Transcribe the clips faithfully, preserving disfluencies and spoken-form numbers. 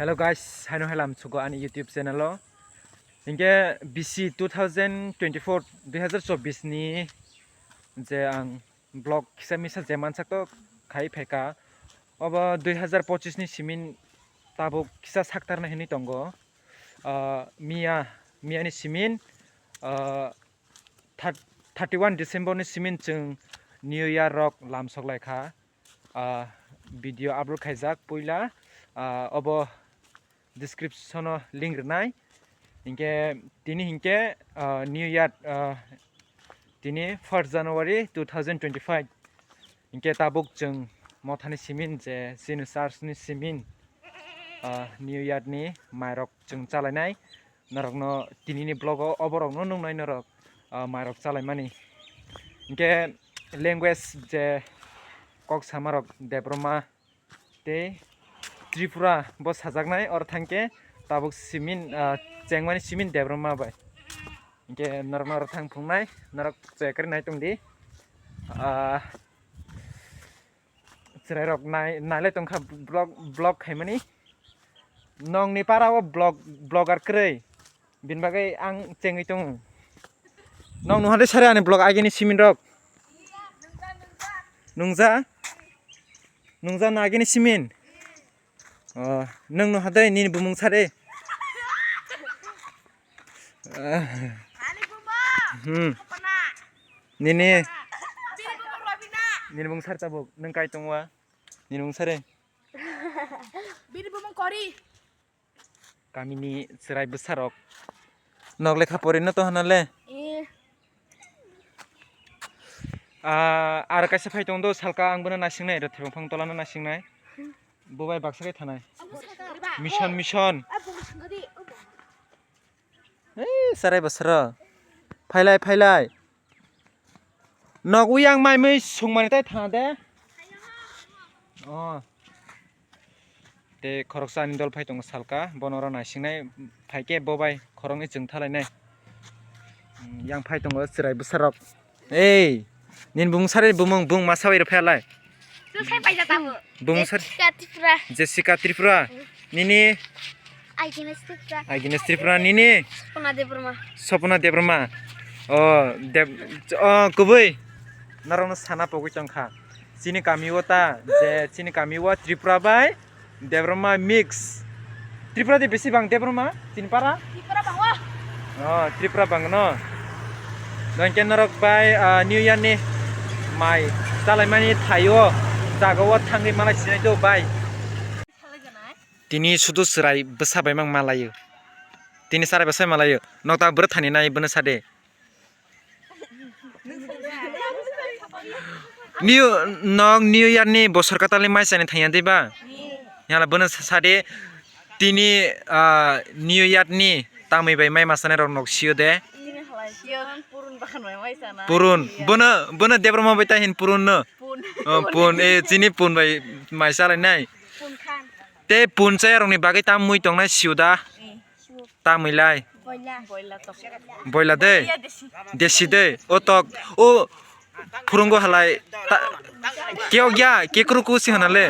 Hello guys, haino helam sugo ani YouTube channel o. Hinkhe B C two thousand twenty-four, dui hazar chobbish ni je ang vlog kisa misa je mansak to khai phaika. Obo dui hazar pochis ni simin tabuk kisa saktarna hinwi tongo. Ah, miya, miya ni simin, ah, thirty-one December ni simin chwng New Year rok lamsok lai kha. Ah, video upload khaijak puila, ah, obo description o link rwnai. Hinkhe tini hinkhe, ah, New Year, ah, tini first January two thousand twenty-five. Hinkhe tabuk chwng mothani simin je chini church ni simin, ah, New Year ni mairok chwng chalainai. Norokno tinini vlog o oborokno nungnai norok, ah, mairok chalaimani. Hinkhe language je kok samarok Debbarma tei Tripura bo sajaknai, oro thangkhe tabuk simin, ah, chengmani simin Debbarma bai. Hinkhe norokno oro thang phunuknai, norok chekari nai tongdi. Ah, Chwrairok nai-, nailai tongkha vlog, vlog khaimani. Nongni para o vlog, vlogger kwrwi. Bini bagwi ang chengwi tongo. Nong nuha de sari ani vlog agini simin rok. Nungja? Nungja na agini simin? Oh, nung nuha de nini bumung sari. Hmm. Nini. Nini bumung sari tabuk, nung kai tongwa? Nini bumung sari. Bini bumung kori. Kamini chwrai bwsarok. Nok lekha pori no to hana le. Eh. Ah, aro kaisa phai tong do, salka ang bono nasingnai, ro thebong phang tola no nasingnai. Bo bai baksa khe thanai. Mission, mission. Ei, sarai basara. Phailai, phailai. Nog uyang mai mui sungmani tai thana de. Oh. Te khoroksa ani dol phai tongo salka, bono oro naisingnai, phaikhe bo bai khoroknwi chwng thalainai. Yang phai tongo chwrai bwsarok. Ei, nini bumung sari bumung, bung masa bai rw phailai. Bung sari Jessica Tripura. Jessica Tripura. Nini? Agnes Tripura. Agnes Tripura, nini? Sopna Debbarma. Sopna Debbarma. Oh, Deb-, oh, kubui. Norokno sana pogwi tongkha. Chini kami o ta, je chini kami o Tripura bai Debbarma mix. Tripura de bisi bang Debbarma, chini para? Tripura bang o. Oh, Tripura bang no. Dongke norok bai, ah, New Year ni mai chalaimani thaio, jaga o thangwi malai sinai do bai. Tini sudu chwrai bwsa bai mang malaio. Tini chwrai bwsa malaio. Nok ta bwrwi thani nai bono sade. New, nok New Year ni bosor katal ni mai chani thangya de ba? Yala bono sa-, sade tini, ah, New Year ni tamwi bai mai masani rok nok sio de. Purun. Bono, bono Debbarma bai ta hin purun no. Oh, pun, eh, chini pun bai mai salai nai. Te pun chaya rok ni bagwi tamwi tongnai sio da. Tamwi lai. Boila. Boila de. Desi de. O tok. O phurungo halai. Ta-, keo gya, kekru ku si hana le.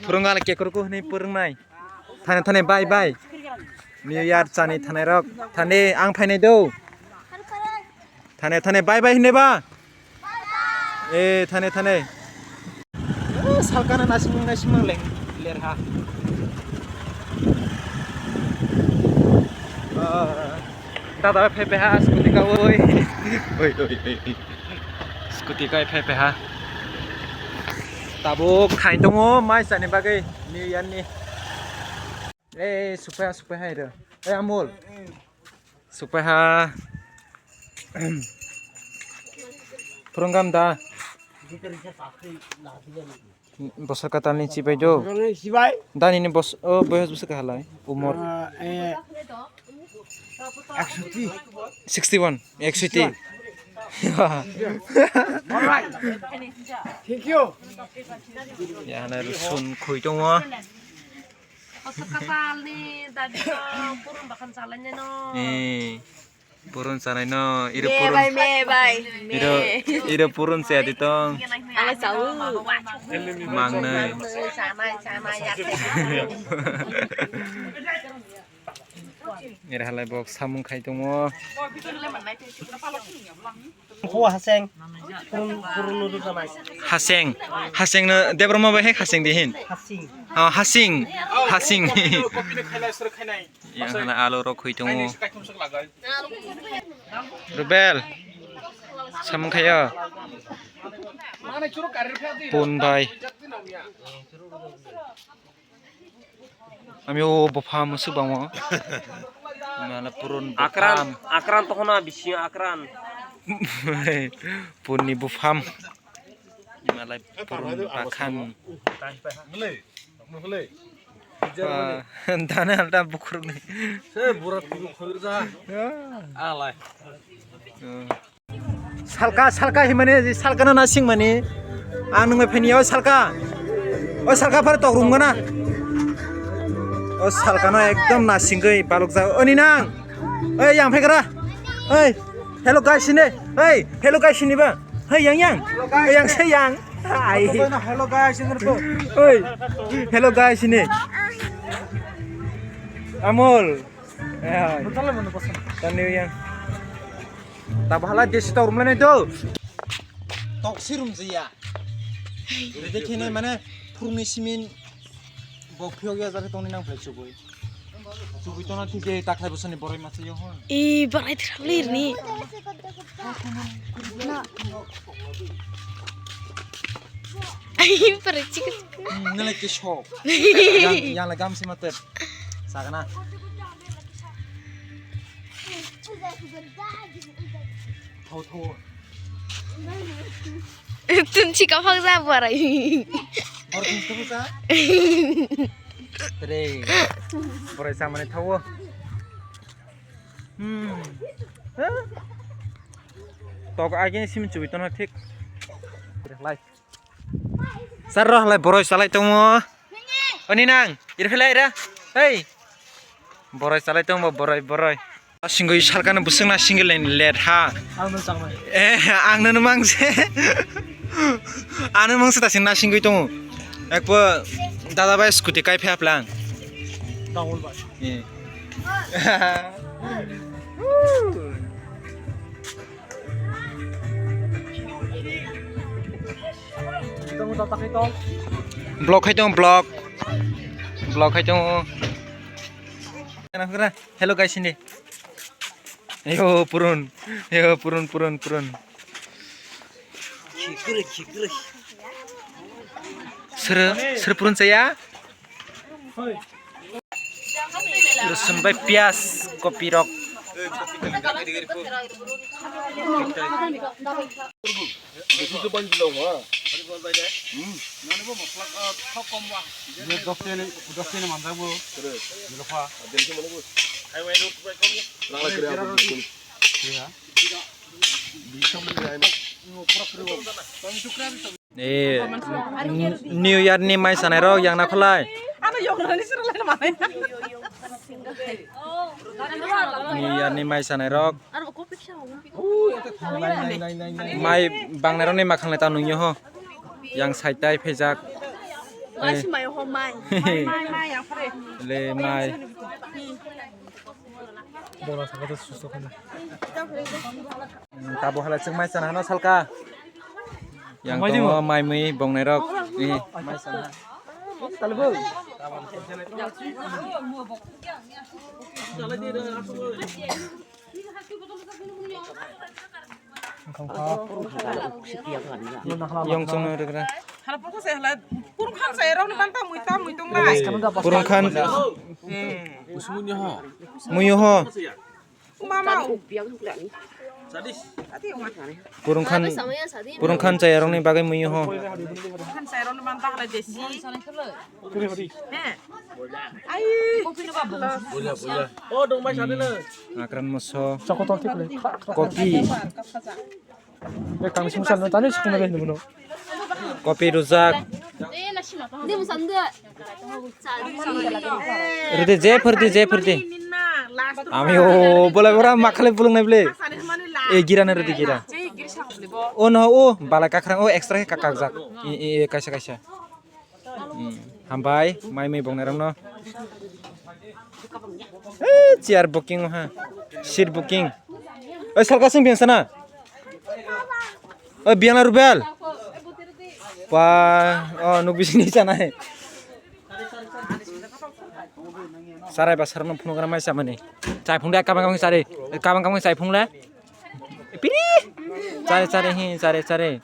Phurungo halai kekru ku hwnwi purungnai. Thane thane bye bye. New Year chani thanai rok. Thane ang phainai do. Thane thane bye bye hinde ba. Eh, thane thane. Eh, salkana nasing nasing mang leng ler ha. Ah, dada phe phe ha scooty ka oi. Oi oi oi. Scooty ka phe phe ha. Tabuk khain tongo mai chani bagwi New Year ni. Eh, eh, sukpaiha sukpaiha iro. Eh, Amul. Sukpaiha. Phurunggam da. Bosor katal ni chibai do. Bosor ni chibai. Da nini bos-, o boyos bwswk halai. Umor. Ah, eh, ekshoti. Sixty one, ekshoti. Alright. Thank you. Ya, na rusun khui tongo. Bosor katal ni dadi no purun bakan chalainai no. Eh. Purun sanai no, iro purun. Me bai, me bai. Iro, iro purun se adi tong. Ang sao. Mangnai. Ira halai bok samung khai tongo. Kho haseng. Purun, purun noodle sanai. Haseng, haseng no Debbarma bai hai haseng di hin. Hasing. Oh, hasing, hasing. Yang hana alu rok khui tongo. Rubel. Samung khayo. Pun bai. Ami o bupha musuk bango. Mala purun akran, bupha. Akran tohona bisi akran. Purni bupham. Malai purun bakhan. Ah, dana alda bukhurni. Se burak bukhur ja. Alai. Salka, salka himani, salka na nasing mani. Ang nung phani o salka. O salka phar tok rum gana. O salka no ekdom nasing goi balok ja. Oni nang. Oi, yang phekra. Oi, hello guys ni. Oi, hello guys ni ba. Hei, yang, yang. Hello, guys. Yang se yang. Ai. Hello, guys, yang tu. Oi. Hello guys ni. Amol. Ya. Betul lah, mana pasang? Tani yang. Tabahala desi tau rumlai nai do. Tok si rum jaya. Rede kene mane phurungni simin. Bo phiyok ya jare tongni nang play chubui. Chubui tona thik je takhai bosoni boroi masa yo hon. I barai thra lir ni. Ai pare chik. Nalai ke shop. Yang, yang lagam si mate. Sagana. Thau, thau. Tun si kaphang ja barai. Bor tun si kaphang ja. Tre. Borai samani thawo. Hmm. Tok age sim chubi tono thik. Lai. Sar roh lai boroi salai tongo. Oni nang, ir philai ra. Hei. Boroi salai tongo boroi boroi. Asingoi salkano buswk na single lane let ha. Ang no changmai. Eh, ang no mang se. Ano mang se ta sing na singoi tongo. Ekpo dada bai scooty kai phe aplang. Dangol bai. Eh. Block khai tong block. Block khai tong. Hello guys ini. Yo purun. Yo purun purun purun. Sir, sir purun saya. Rosun bai piyas, kopi rok. Eh, New Year ni mai sanai rok yang na kholai. New Year ni mai sanai rok. Mai bang nai rok ni makhang le ta nung yo ho. Yang sai tai phejak. Eh. Le mai. Tabo hala chwng mai chana hano salka. Yang tongo mai mui bong nai rok. Eh, mai chana. Yang chong nai rok. Purung khan. Muyo ho. Purung khan, purung khan chayarokni bagwi muiyo ho. Akran moso. Kopi. Kopi rujak. Rwdi je phwrdi, je phwrdi. Ami o bolai bora makhale bulung nai ble. E gira na redi gira. O no o balai kakrang o extra khe kakak jak. E e kaisa kaisa. Hmm, hambai, mai mai bong nairang no. Eh, chair booking ha. Seat booking. Eh, salka sing biang sana. Eh, biang la Rubel. Pa, oh, nuk bising ni sana hai. Sarai ba sarno phunuk ramai samani. Chai phung de kabang kabang sari. Kabang kabang chai phung le. Piri. Chare chare hi chare chare.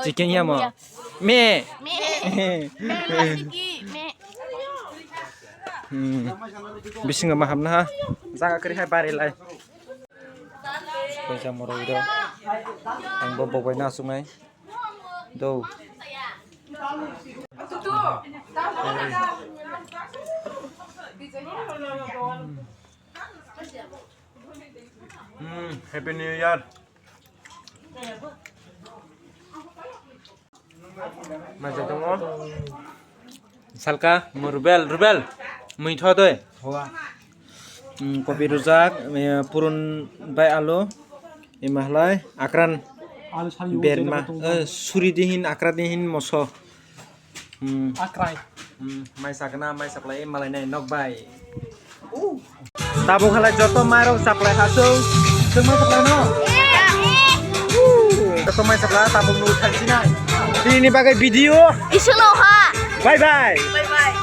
Chicken ya mo. Me. Me. Me. Hmm. Bisingo ma hamna ha. Jaga kari hai bari lai. Paisa moro iro. Ang bo bobai na sungai. Do. Hmm, Happy New Year. Maja tongo. Salka, mo Rubel, Rubel. Mui tho doi. Hoa. Hmm, kopi rujak, eh, purun bai alu. Ima halai, akran. Alu sari berma. Eh, suri dihin, akra dihin, moso. Hmm. Akrai. Hmm, mai sakna, mai saklai, malai nai, nok bai. Tabuk halai joto mairok supply ha chwng. Chwng mai supply no? Joto mai supply tabuk nu thansinai. Tini bagwi video. Isano ha. Bye bye. Bye bye.